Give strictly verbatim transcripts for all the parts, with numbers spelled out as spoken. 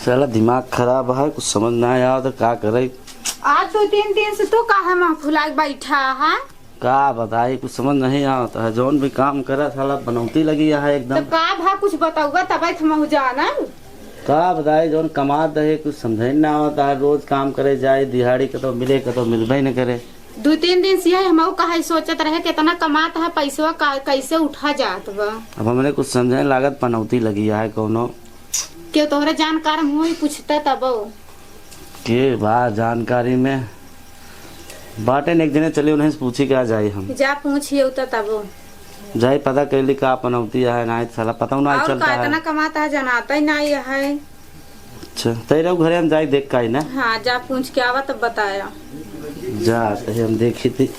साला दिमाग खराब है, कुछ समझ ना आवत है, का करे। आज दो तीन दिन से तू काहे मुँह फुलाए बैठा है? का बताई, कुछ समझ नहीं आवत है। जौन भी काम करे साला बनौती लगी है तो एकदम। का भा कुछ बतौबा तब हम जानब। का बताई, जौन कमात है कुछ समझे ना आवत है। रोज काम करे जाए दिहाड़ी, कतो मिले कतो मिलबे न करे। दो तीन दिन से यही हमहू कहे सोचत रहे, कितना कमात है पैसवा का, कैसे उठा जात बा। अब हमरे कुछ समझे लागत पनौती लगी है कौनो। केहू तोहरे जानकार में होई पूछता तबो। के बा जानकारी में? बाटे न एक जने, चली उन्हें से पूछी के आ जाई हम। जा पूछियो त तबो। जाई पता कैली का पनौती है, ना साला पता ना और चलता का है। इतना कमाता है, जनाता ही ना है। अच्छा, तै रहू घरे, हम जाई देख का आई ना। हाँ, जा पूछ के आवा तब बताया। जा तै हम देखी थी।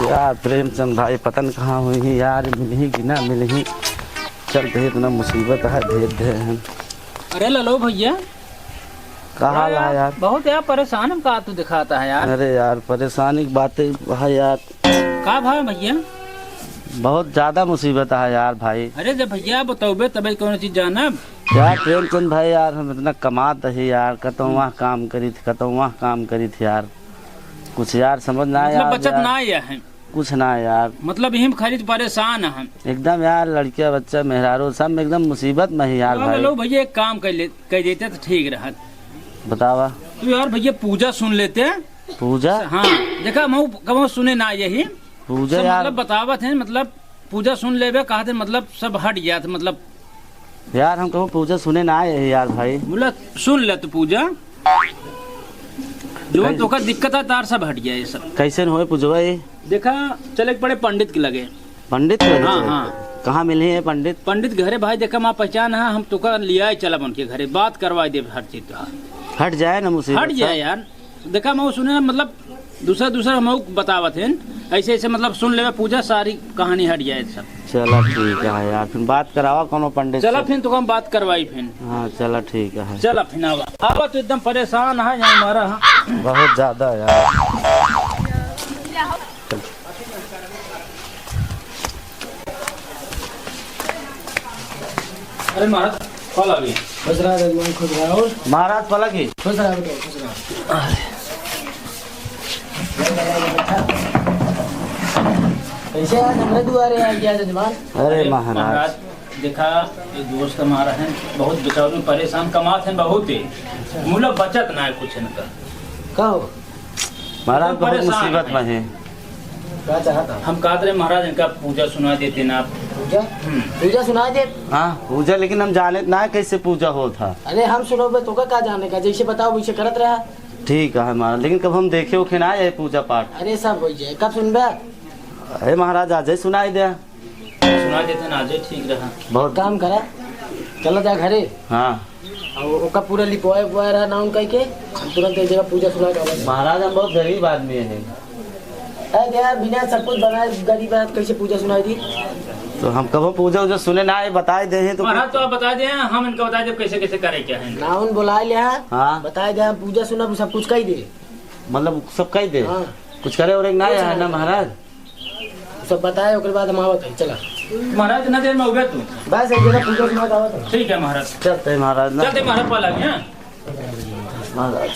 यार प्रेमचंद भाई पता न कहाँ हुई है यार, मिलही कि ना मिलही। चल तै इतना मुसीबत है, भेज दे हैं। अरे ललो भैया, का हाल है यार? बहुत यार परेशान हम का तू दिखाता है यार। अरे यार परेशानी की बात है यार। का भा भैया? बहुत ज्यादा मुसीबत है यार भाई। अरे जब भैया बतौबे तबे कौनो चीज जानब। यार प्रेमचंद भाई यार, हम इतना कमात है यार, कतौ वहाँ काम करी थे, कतौ वहाँ काम करी थे यार। कुछ यार समझ ना मतलब यार, बचत यार। ना आया है। कुछ ना यार। मतलब इही में खाली परेशान है। एकदम यार लड़किया बच्चा मेहरारू सब एकदम मुसीबत में है यार हाँ, भाई। लो भैया एक काम कर ले, कर देते तो ठीक रहत। बतावा। तू यार भैया पूजा सुन लेते। पूजा? हाँ, देखा, मऊ कबो सुने ना यही। पूजा सब यार। मतलब बतावत हैं, मतलब पूजा सुन लेबे, कहते मतलब सब हट जात, मतलब। यार, हम कहूँ पूजा सुने ना आए हैं यार भाई। बोला, सुन ले तू पूजा। जो कैसे? तोका दिक्कत है, तार सब हट जाए ये सब। कैसे न होए पूजवा ये? देखा, चले के पड़े पंडित के लगे। पंडित के लगे हाँ, चले? हाँ। कहाँ मिले हैं पंडित? पंडित घरे भाई, देखा, माँ पहचान है, हम तोका लिया चला उनके घरे, बात करवा दे हर चीज तो। हट जाए ना मुसीबत हट जाए सब। यार। देखा, मऊ सुने, मतलब, दूसरा, दूसरा मऊ बतावत हैं, ऐसे, ऐसे, मतलब, सुन लेवे पूजा, सारी कहानी हट जाए सब। चला, ठीक है यार, फिर बात करावा कोनो पंडित चला, से। फिर तो हम बात करवाई फिर। हाँ, चला, ठीक है। चला, फिर आवा, आवा, तो एकदम परेशान है, यहाँ हमारा, हाँ। बहुत ज्यादा यार। अरे महाराज, फल आ गई। खुश रहा जजमान, खुश रहा। और महाराज, फल आ गई। खुश रहा बेटा, खुश रहा। कैसे आज हमरे दुआरे आ गया जजमान? अरे अरे महाराज। महाराज, देखा, ये दोस्त हमारा है, बहुत बेचारू परेशान, कमात हैं बहुत ही, मुला बचत ना है कुछ इनका। का हो? महाराज, एकदम बहुत परेशान मुसीबत है। में है। का चाहता? हम कहत रहे महाराज, इनका पूजा सुना देते ना आप। पूजा? हम्म। पूजा सुना दे। हाँ, पूजा, लेकिन हम जाने ना कैसे पूजा होत है। अरे हम सुनोबे, तोका का जाने का, जैसे बताओ वैसे करत रहा। ठीक है महाराज, लेकिन कब हम देखे उखे ना है पूजा पाठ। अरे सब हो जाए, कब सुनबे? अरे महाराज, आज ही सुनाई दे। सुना देते ना, आज ही ठीक रहा। बहुत काम करा, चला जा घरे। हाँ। और ओका पूरा लिपवाए पुआए रहा नाउन कह के, हम तुरंत एक जगह पूजा सुना के आवा। महाराज, हम बहुत गरीब आदमी हैं। अरे यार, बिना सब कुछ बनाए गरीब आदमी कैसे पूजा सुनाई दी? तो हम कबो पूजा उजा सुने ना आए, बताए दे हैं तो महाराज, तो आप बताए दे, हम इनका बताए दे कैसे कैसे करे क्या है। नाउन बुलाए ले, हाँ। हाँ। बताए दे, हम पूजा सुना, सब कुछ कही दे। मतलब सब कही दे? हाँ। कुछ करे और एक ना कुछ है ना। ना महाराज? सब बताए, ओकरे बाद हम आवत है, चला। महाराज, इतना देर में उबे तू। बस, एक जगह पूजा सुना के आवत है। ठीक है महाराज। चलते हैं महाराज ना। चलते महाराज, पाला गया। महाराज।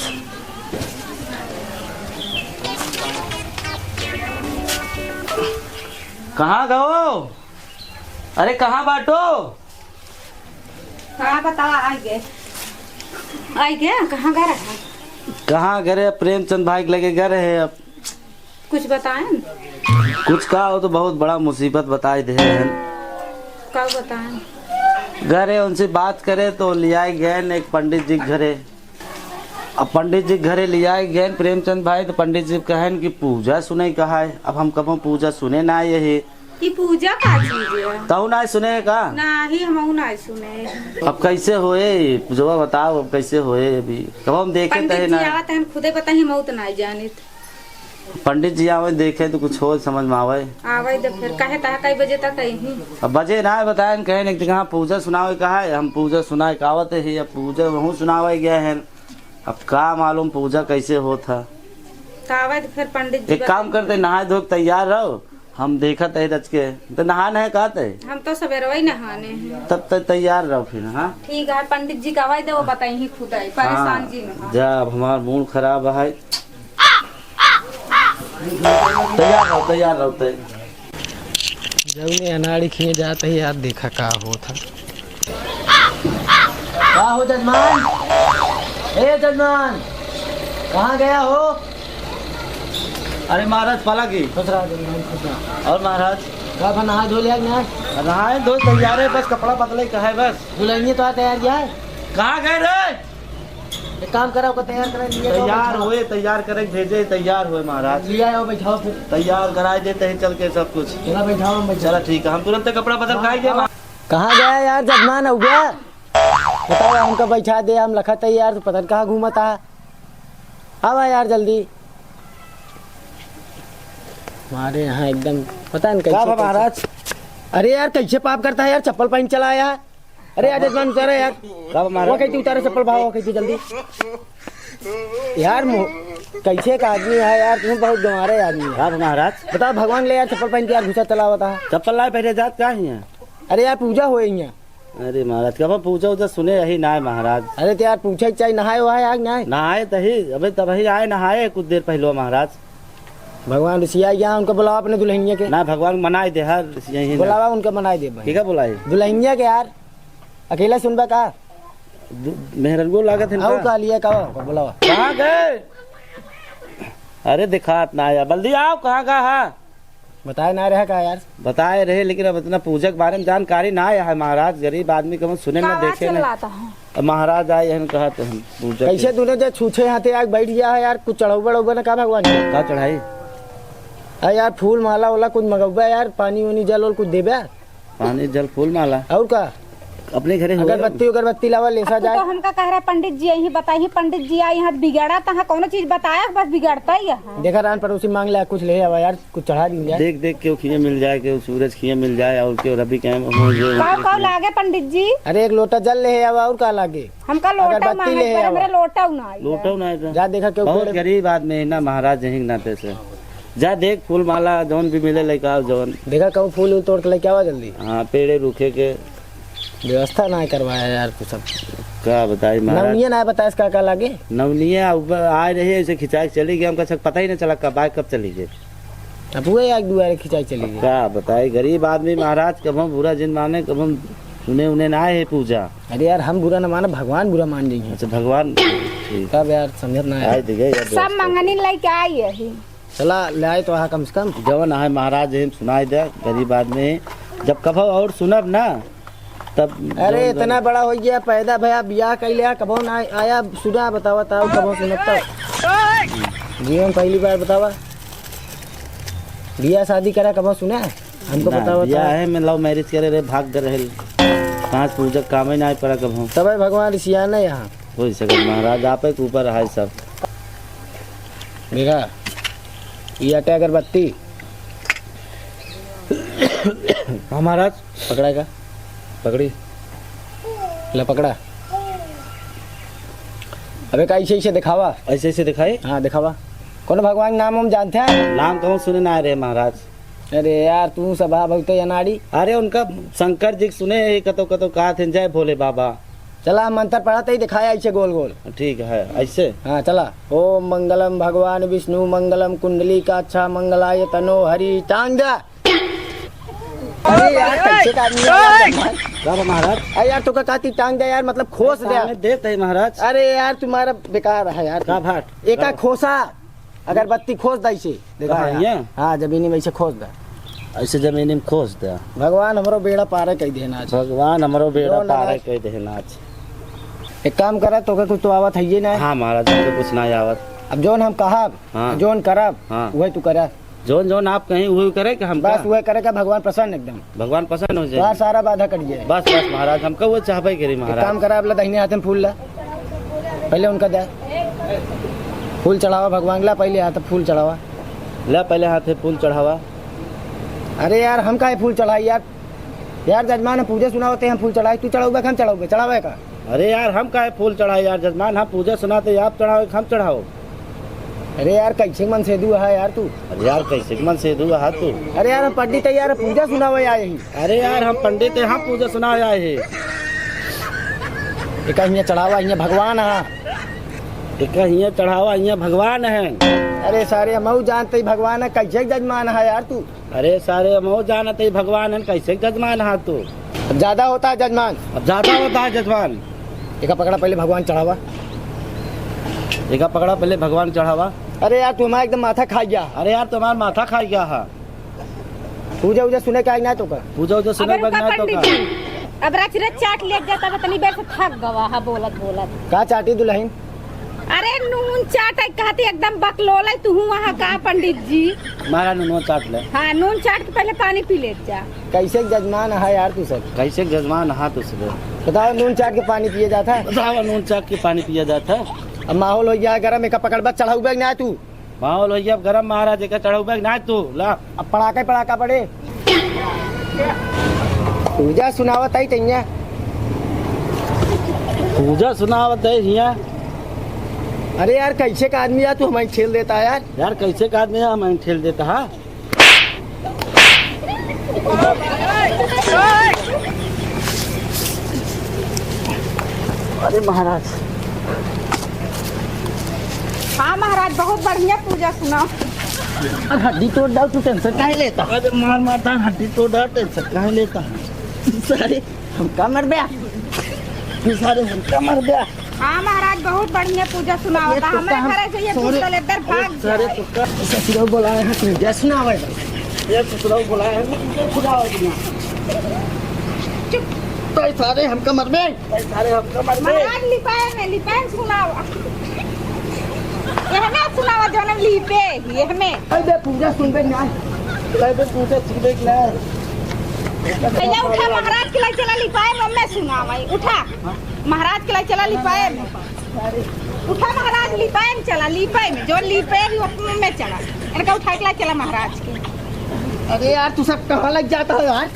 कहाँ गओ? अरे, कहाँ बाटो? हाँ, बतावा, आ गए। आ गए, कहाँ गए रहे? कहाँ गए रहे? प्रेमचंद भाई के लगे गए रहे। अब कुछ बताएं? कुछ का हो तो बहुत बड़ा मुसीबत बताए दे हैं। का बताएं? घरे उनसे बात करे तो लियाए गए एक पंडित जी के घरे। अब पंडित जी के घरे लियाए गए प्रेमचंद भाई, तो पंडित जी कहन कि पूजा सुने कहा है। अब हम कबो पूजा सुने ना यही। ई पूजा का चीज है? तहु ना सुने का? नाही, हमहू ना सुने। अब कैसे होए पूजवा, बताओ, अब कैसे होए? अभी कब हम देखे पंडित तहे जी ना। आवत हन, खुदे बताई, हमहू तो ना जानित। पंडित जी आवे, देखे तो कुछ हो समझ में आवे। आवे तो फिर कहे ता कई बजे तक आई ही। अब बजे ना बताएन, कहे नहीं तो कहाँ पूजा सुनावे कहा है, हम पूजा सुनाए का आवत है, अब पूजा वहूँ सुनावे गए हैं। अब का मालूम पूजा कैसे होत है। तो आवे तो फिर पंडित जी एक काम बताई। करते, नहाए धो के तैयार रहो, हम देखत है रच के, तो नहान है कहत है। हम तो सवेरवा ही नहाने हैं। तब तक तैयार रहो फिर, हाँ? ठीक है, पंडित जी का आवाज दे, वो बताई ही खुद आई, परेशान हाँ, जी न हो। जा, अब हमार मूड खराब है। तैयार रहो, तैयार रहो, तैयार। जौने अनाड़ी खिए जात है यार, देखा का होत है। का हो जजमान? ए जजमान, कहाँ गया हो? अरे महाराज, पलक ही। खुश रहा जजमान, खुश रहा। और महाराज? का बा, नहा धो लिया कि ना? नहाए धो तैयार है, बस कपड़ा बदले का है बस। दुल्हनिया तो तैयार किया है। कहाँ गए रे? एक काम करा, ओका तैयार करा, लिया जाओ, तैयार बैठाओ। हुए, तैयार करे के भेजे, तैयार हुए महाराज। लिया आओ, बैठाओ फिर। तैयार कराए देते हैं चल के सब कुछ। चला बैठाओ, हम बैठाओ। चला ठीक है, हम तुरंत कपड़ा बदल हाँ, के आइए। आओ। कहाँ गया यार जजमान, हो गया? बताओ, हमका बैठा दे, हम लखत है यार, तू पता नहीं कहाँ घूमत आ। आवा यार जल्दी। हमारे यहाँ एकदम पता नहीं का कैसे, बा कैसे। महाराज? अरे यार, कैसे पाप करता है यार, चप्पल पहन चला यार। अरे यार जजमान, उतारे यार। का बा महाराज? वो कहती उतारे चप्पल, भाव वो कहती जल्दी। यार मो-, कैसे का आदमी है यार, तुम बहुत गंवारे आदमी है। का बा महाराज? बताओ भगवान ले यार, चप्पल पहन के यार घुसा चला होता है। चप्पल लाए पहले जात का ही है? अरे यार पूजा होए यहाँ। अरे महाराज, कब हम पूछा उछा सुने यही ना है महाराज। अरे तो यार पूछे के चाहिए, नहाए वहाए आग ना है? नहाए तही, अबे तबही आए नहाए कुछ देर पहले महाराज। भगवान ऋषि आ गया, उनका बुलावा अपने दुल्हनिया के। ना भगवान मनाए दे हर यही ना। बुलावा उनका मनाए दे भाई। ठीक है बुलाए। दुल्हनिया के यार, अकेला सुनबा का? दु-, मेहरंगो लागत है और इनका। का लिया का बुलावा। कहाँ गए? अरे दिखात ना यार, बल्दी आओ, कहाँ का है? बताए ना रहे का यार? बताए रहे, लेकिन अब इतना पूजा के बारे में जानकारी ना है महाराज, गरीब आदमी कबहुँ सुने ना का देखे ना। चिल्लाता है? अब महाराज आए हैं, कहा तो हम पूजा कैसे के। दोनों जे छूछे हाथे आके बैठ गया है यार, कुछ चढ़ाऊ बढ़ाऊ ना का भगवान के? का चढ़ाई? अरे यार, फूल माला वाला कुछ मंगौबा यार, पानी वानी जल और कुछ देबे? पानी जल फूल माला। और का? अपने घरे हुए अगरबत्ती, अगरबत्ती लावा, लेसा अब तू जाए। तो हमका कह रहा है, पंडित जी यही बताई, पंडित जी आई यहाँ बिगड़ा, तहाँ कौनो चीज बताया, बस बिगड़ता ही है। देखा, रान पड़ोसी मांग ले, कुछ ले आवा यार, कुछ चढ़ा दी जाए। देख, देख, केहू खिए मिल जाए, केहू सूरज खिए मिल जाए, और केहू रवि के हो जे काऊ, काऊ लागे पंडित जी? अरे, एक लोटा जल ले आवा, और का लागे? हमका लोटा अगरबत्ती मांगे ले पर आवा। हमरे लोटा ना आई है। लोटा ना आई है। जा देखा, केहू बहुत पेड़ गरीब आदमी है ना महाराज, यही के नाते से। जा देख, फूल माला जौन भी मिले, लेके आओ जौन। देखा, कहूँ फूल उल तोड़ के लेके आवा जल्दी। हाँ, पेड़े रूखे के। व्यवस्था ना करवाया यार, तू सब। का बताई महाराज? नवनिया ना बताइस का, का लागे? नवनिया ऊपर आए रही, ऐसे खिंचाए के चली गई, हमका सब पता ही ना चला कब आए, कब चली गई। अब हुए एक दुआरे खिंचाए चली गई। का बताई, गरीब आदमी महाराज, कब हम बुरा जिन माने, कब हम सुने उन्हें ना आए है पूजा। अरे यार, हम बुरा ना माने, भगवान बुरा मान जाइए। अच्छा, भगवान, ठीक। तब यार, समझत ना है। आए दिखे यार सब व्यवस्था। मंगनी लेके आई है। चला, ले आए तो आहा कम से कम। जवन आहे महाराज, यही सुनाई दे, गरीब आदमी। जब कभो और सुनब ना, तब अरे, जवन इतना बड़ा हो गया, पैदा भया, बियाह कैले, कभो ना आया, सुना, बतावा, ताऊ, कभो सुनब तब। जीवन पहली बार बतावा, बियाह शादी करा, कभो सुना, हमको ना, बतावा, बियाह ताऊ। है, मैं love marriage करे रहे, भाग गए रहे, कहाँ से पूजा कामे ना आए पड़ा कभो। तब भगवान सियाना यहाँ। हो सके महाराज, आप के ऊपर है सब। देखा, ये अटे अगरबत्ती। हाँ महाराज। पकड़ा का? पकड़ी। ले पकड़ा। अबे का ऐसे ऐसे दिखावा? ऐसे ऐसे दिखाई? हाँ, दिखावा। कौन भगवान के नाम हम जानते हैं? नाम कहूँ सुने ना रहे महाराज। अरे यार, तू सभा भगत अनाड़ी। अरे उनका शंकर जी के सुने, कतो कतो कहा थे, "जय भोले बाबा।" चला, हम मंत्र पढ़त ही दिखाया ऐसे गोल गोल। ठीक है, ऐसे? हाँ, चला। ओम मंगलम भगवान विष्णु मंगलम कुंडली का अच्छा मंगलाय तनो हरि टांग दे। अरे यार, कैसे का आदमी है यार, भगवान? का बा महाराज? अरे यार, तो का कहती टांग दे यार, मतलब खोस दे। टांग देते हैं महाराज। अरे यार, तुम्हारा बेकार है यार। का भाट? एका का? खोसा। अगरबत्ती खोस दा इसे। देखा कहाँ है? ये? हाँ, जमीनी में इसे खोस दा। ऐसे जमीनी में खोस दा। भगवान हमरो बेड़ा पारे कई देना आज। भगवान हमरो बेड़ा जौन पारे आज। कई देना आज। एक काम करा, तोके कुछ तो आवत है ये ना। हाँ महाराज, हमके कुछ ना आवत। अब जौन हम कहब, हाँ। जौन करब, हाँ। वही तू करा। जौन जौन आप कहीं वही करे कि हम बस का? वही करे का, भगवान प्रसन्न एकदम। भगवान प्रसन्न हो जाए। तोहार सारा बाधा कट जाए। बस, बस महाराज, हमका वो चाहबे करी एक महाराज। काम करा, अपना दाहिने हाथ में फूल ला, पहले उनका दे। फूल चढ़ावा भगवान ला, पहले हाथ फूल चढ़ावा। ला, पहले हाथ फूल चढ़ावा। अरे यार, हम काहे फूल चढ़ाई यार? यार जजमान, हम पूजा सुना होते हैं, हम फूल चढ़ाई, तू चढ़ाऊबे कि हम चढ़ाऊबे? चढ़ावे का? अरे यार, हम काहे फूल चढ़ाई यार जजमान, हम पूजा सुनाते, आप चढ़ाओ कि हम चढ़ाओ? अरे यार, कैसे मनसेधू है यार तू? अरे यार, कैसे मनसेधू है तू? अरे यार, हम पंडित है यार, पूजा सुनावे आए ही। अरे यार, हम पंडित है, हम पूजा सुनावे आए ही। एका हियाँ चढ़ावा, हियाँ भगवान है। एका हियाँ चढ़ावा, हियाँ भगवान है। अरे सारे, हमहू जानते ही भगवान है, कैसे जजमान है यार तू? अरे सारे, हमहू जानत ही भगवान है, कैसे जजमान है तू? अब ज्यादा होता है जजमान। अब ज्यादा होता है जजमान। एका पकड़ा, पहले भगवान चढ़ावा। एका पकड़ा, पहले भगवान चढ़ावा। अरे यार, तू हमारा एकदम माथा खाइ गया। अरे यार, तू हमारा माथा खाइ गया है। पूजा उजा सुने का ही ना तो का? पूजा उजा सुने अबे का रुका ना तो पंडित का? जी, अब रच रच चाट ले जाता, इतनी बेर से थक गवा है बोलत बोलत। का चाटी दुलहिन? अरे नून चाट है, कहती एकदम बकलोल है तू वहाँ का पंडित जी। मारा नून चाट ले। हाँ, नून चाट के पहले पानी पी ले जा। कैसे जजमान है यार तू सब? कैसे जजमान है तू सब? बताओ, नून चाट के पानी पिए जाता है? बताओ, नून चाट के पानी पिए जाता है? अब माहौल हो गया है गरम, एका पकड़बा, चढ़ाउबे ना तू। माहौल हो गया अब गरम महाराज, एका चढ़ाउबे ना तू, ला। अब पड़ाका ही पड़ाका पड़े। पूजा सुनावत है तैया। पूजा सुनावत है हिया। अरे यार, कैसे का आदमी यार, तू हमारी ठेल देता है यार। यार, कैसे का आदमी है, हमारी ठेल देता है? अरे महाराज। हाँ महाराज, बहुत बढ़िया पूजा सुना। अरे हड्डी तोड़ डाल, तू tension काहे लेता? अरे मार मारता, हड्डी तोड़ डाल, tension काहे लेता? सारे हमका मरबे। तू सारे हमका मरबे। हाँ महाराज, बहुत बढ़िया पूजा सुनावता। ये तो हमारे हम घरे से ये sorry। दुष्ट दलेद्दर भाग अरे सारे जाए। तो का ससुराल बोलाए हैं, तू जय सुनावे। ये ससुराल बोलाए हैं, तू जय सुनावे। चुप। तो ये सारे हमका मरबे। तो ये सारे हमका मरबे। महाराज लिपाए में, लिपाए में सुनावा। यहमे सुनावा, जौन हम लिपे ही, यहमे। अरे पूजा सुनबे ना। अरे पूजा सुनबे ना। भैया उठा, महाराज के लाई चला लिपाए में, मैं सुनावा। उठा। महाराज के लाई चला लिपाए में। उठा महाराज, लिपाए में चला, लिपाए में, जो लिपाए भी ओतने में चला। इनका उठा के लाई चला महाराज के। अरे यार, तू सब कहाँ लग जाता है यार?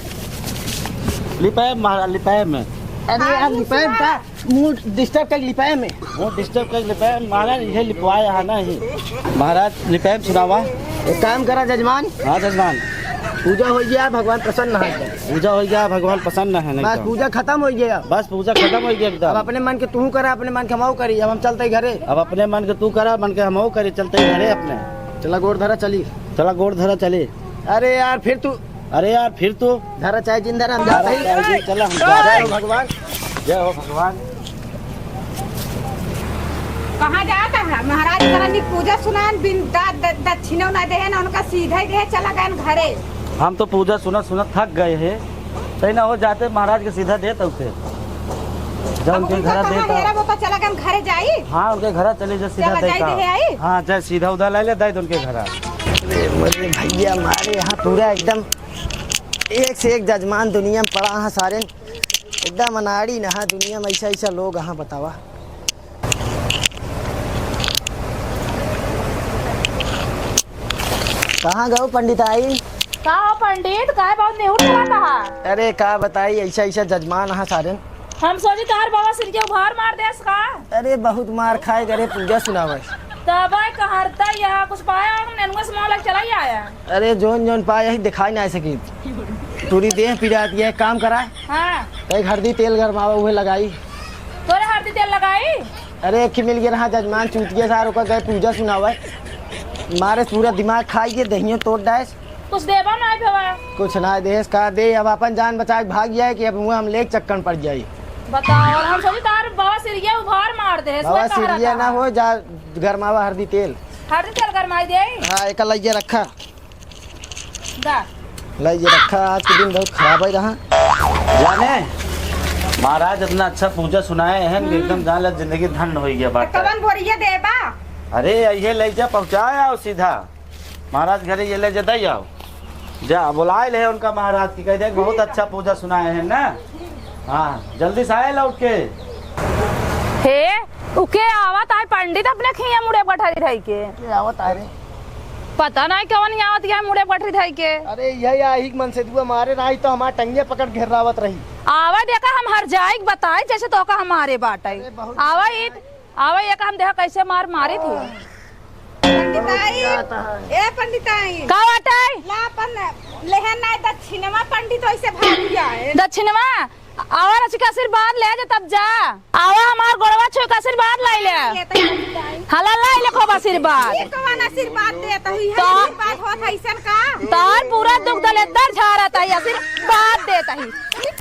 लिपाए में महाराज, लिपाए में। अरे हाँ, यार, ये लिपाए में सुना। का mood disturb कर लिपाए में। Mood disturb कर लिपाए में, महाराज, ये लिपवाए है ना ही। महाराज, लिपाए में सुनावा। एक काम करा जजमान। हाँ जजमान। पूजा हो गया, भगवान प्रसन्न है। पूजा हो गया, भगवान प्रसन्न है नहीं बस तो। पूजा खत्म हो गया। बस पूजा खत्म हो गया एकदम। अब अपने मन के तू करा, अपने मन के हमहू करी। अब हम चलते ही घरे। अब अपने मन के तू करा, मन के हमहू करी, चलते ही घरे अपने। चला गोड़ धरा चली। चला गोड़ धरा चली। अरे यार फिर तू। अरे यार फिर तू। धरा चाहे जिन धरा, हम धरा जाते ही। चाहे जिन, चला हम जय जाते हो ही। भगवान। जय हो भगवान। कहाँ जाता है महाराज? तोरा नी पूजा सुनान बिन दा-, द-, दक्षिणो ना देहे ना उनका, सीधा ही देहे चला गए घरे। हम तो पूजा सुनत सुनत थक गए हैं, तै ना हो जाते महाराज के सीधा देत उसे। जब अब उनके उनका घर कहाँ देता हेरा वो तो चला गए घरे जाई। हाँ, उनके घर चले जा सीधा चला जाई देता। देहे आई। हाँ, जाए सीधा उधर ले ले, दे दे उनके घर। अरे मोरे भैया, मारे यहाँ पूरा एकदम एक से एक जजमान दुनिया में पड़ा है सारे। एकदम अनाड़ी नहा दुनिया में, ऐसा ऐसा लोग अहाँ बतावा। कहाँ गओ पंडिताई? का हो पंडित, काहे बहुत निहुर चला कहा? अरे का बताई, ऐसा ऐसा जजमान अहाँ सारे। हम सोची तोहार बाबा सिर के उभार मार देस का? अरे बहुत मार खाए करे पूजा सुनावे। तबे कहरता यह कुछ पाया हो, नेनुआ से मोला चला ही आया। अरे जौन जौन पाए यही दिखाई ना सकी। पूरी देह पिरात ये काम करा। हाँ। एक हरदी तेल गरमावा, उहे लगाई। तोरे हरदी तेल लगाई? अरे, एक मिल गया रहा जजमान चूतिया सार, ओकर गए पूजा सुनावे। मारे पूरा दिमाग खाई के दहियो तोड़ डायस। कुछ देबा ना भवा। कुछ ना देस, का दे, अब अपन जान बचाए के भाग जाए कि अब हुआ हम लेके चक्कर पड़ जाई। बताओ, और हम सोची तार बाबा सिरिया उभार मार दे, बाबा सिरिया ना हो, जा गरमावा हरदी तेल। हरदी तेल गरमाई दे। हाँ, एक लइया रखा। दा। लाई ये रखा, आज के दिन बहुत खराब है रहा। जाने, महाराज इतना अच्छा पूजा सुनाए हैं कि हम्म। एकदम जान ले जिंदगी धन्य हो गया बात। कवन बोरिया देबा? अरे, ये ले जा, पहुँचाए आओ सीधा। महाराज घरे ये ले जा, दे आओ। जा, बुलाए ले उनका महाराज की, कह दे, बहुत अच्छा पूजा सुनाए हैं ना। हाँ, जल्दी से आए लौट के। हे, उके आवत आए पंडित अपने खिया मुड़े गठरी धई के। के आवत आए रे? पता नहीं कवन ही आवत आए मुड़े गठरी धई के। अरे, यही आही के मनसेधुआ मारे रही तो हमार टंगिया पकड़ घेरावत रही। आवे देखा हम हर जाए के बताए जैसे तो का हमारे बाटे। अरे, बहुत आवे इत, आवे ये का हम देखा कैसे मार मारी थी। पंडिताई, ए पंडिताई। का बाटे? ला अपन लेहन नाई दक्षिणवा, पंडित वैसे भाग गया है। दक्षिणवा? आवा रचिका आशीर्वाद ले जा तब जा। आवा हमार गोड़वा छुए के आशीर्वाद लाई ले। ये तो पंडिताई। हला लाई ले खूब आशीर्वाद। ये कौन आशीर्वाद देत ही? तो आशीर्वाद होत है ऐसन का? तोर पूरा दुख दलेदर झारत ही, आशीर्वाद देत ही।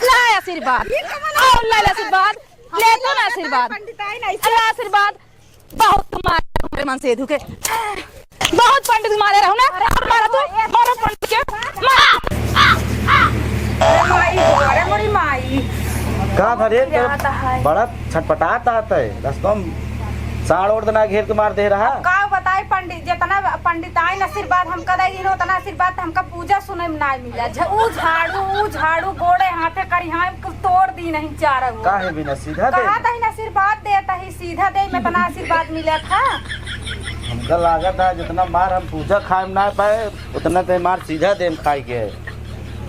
ला आशीर्वाद। ये कौन और ला ले आशीर्वाद। ले तो ना आशीर्वाद। पंडिताई नहीं। ला आशीर्वाद। बहुत मारे हमारे मन से धुके। बहुत पंडित मारे रहू ना। और मारा तू, मारो पंडित के, मारा। अरे माई, अरे मोरी माई। का भरे, जाता है। बड़ा छटपटात आता है। रस्तम साढ़ ओढ़ देना घेर के मार दे रहा। अब का बताई पंडित, जितना पंडिताइन आशीर्वाद हमका दे, उतना आशीर्वाद हमका पूजा सुने में ना मिला। झ-, ऊ झाड़ू, ऊ झाड़ू, गोड़े हाथे करी, हाँ, कुल तोड़ दी नहीं चारों ओर। काहे बिना सीधा दे? कहा तही ना आशीर्वाद दे, तही सीधा दे में इतना आशीर्वाद मिला था। हमका लागत है जितना मार हम पूजा खाए में ना पाए, उतना ते मार सीधा दे में खाए के है।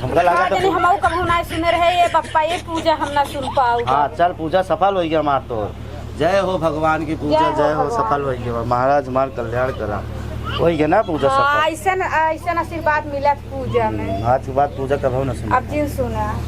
हमका लागत है नहीं, पू- हमहू कबहू ना सुने रहे, ये पप्पा, ये पूजा हम ना सुन पाऊ। हाँ, चल, पूजा सफल होई गया हमार तो। जय हो भगवान की पूजा, जय हो जय हो, भगवान। सफल होई गया। महाराज हमार कल्याण करा। होई गया ना पूजा हाँ, सफल। ऐसन, ऐसन आशीर्वाद मिला पूजा में। हम्म, आज के बाद पूजा कबहू ना सुना। अब जिन सुना।